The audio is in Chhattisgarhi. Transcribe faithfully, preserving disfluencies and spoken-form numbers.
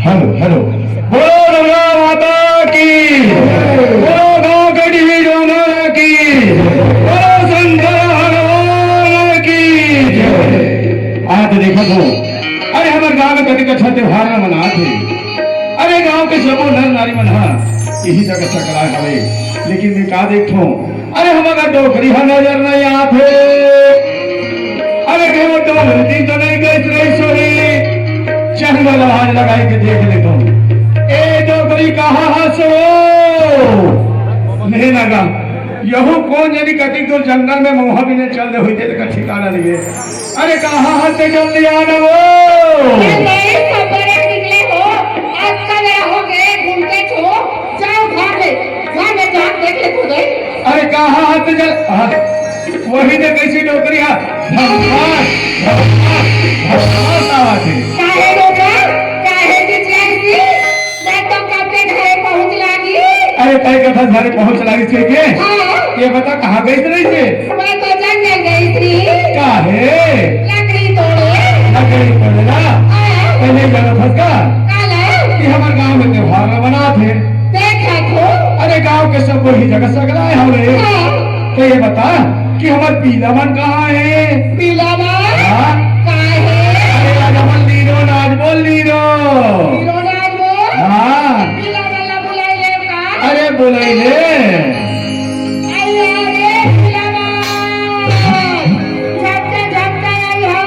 Hello, hello. बोलो दुर्गा माता की, बोलो गांव के डीवी डोंगरा की, बोलो शंकर भगवान की। आज देखत हो, अरे हमर गांव में कतिक अच्छा त्योहार ल मनात हे। अरे गांव के सबो नर नारी मन ह इही जगह सकलाय हवे, लेकिन मैं का देखथों, अरे हमर डोकरी ह नजर नइ आत हे। अरे कहीं वो डोकरी दिन तो नइ गइस रहिस होही। चल वाला आज लगाई के देख लेथों। ए डोकरी कहाँ हस वो? नहीं लगा। यहू कोन जनी कतिक दूर जंगल में मउहा बीने चल दे होही, तेकर ठिकाना नइ हे। अरे कहाँ हस ते, जल्दी आ ना वो। अरे खबर निकले हो, आज का बेरा हो गए, घूमते छो, जाओ घर में, घर में जाके देख ले खुद ही। अरे कहाँ हस ते, जल, हाँ, वही तो कैसी डोकरी है, भगवान, भगवान, भगवान आवाज है। काहे डोकर, काहे चिल्लाइसी? मैं तो कब के घरे पहुंच लागी। अरे तय कथा घरे पहुंच लागी छे के? हाँ। ये बता कहाँ गइस रहिस हे? मैं तो जंगल गइस रहिस। काहे? लकड़ी तोड़े। लकड़ी तोड़े ना? हाँ। पहले जाना फंसका? काला? कि हमर गांव में त्योहार ल मनात हे। देखा थो। अरे गांव के सब वही जगह सकलाय हवे। हाँ। तो ये बता कि हमर पीला मन कहाँ हे? पीला मन? हाँ। कहाँ हे? अरे आज हमर लीरो नाच बोल लीरो। लीरो नाच बोल? हाँ। पीला मन ला बुलाई ले का? अरे बुलाई ले। अरे, अरे, पीला मन। झटका, झटका आई हो।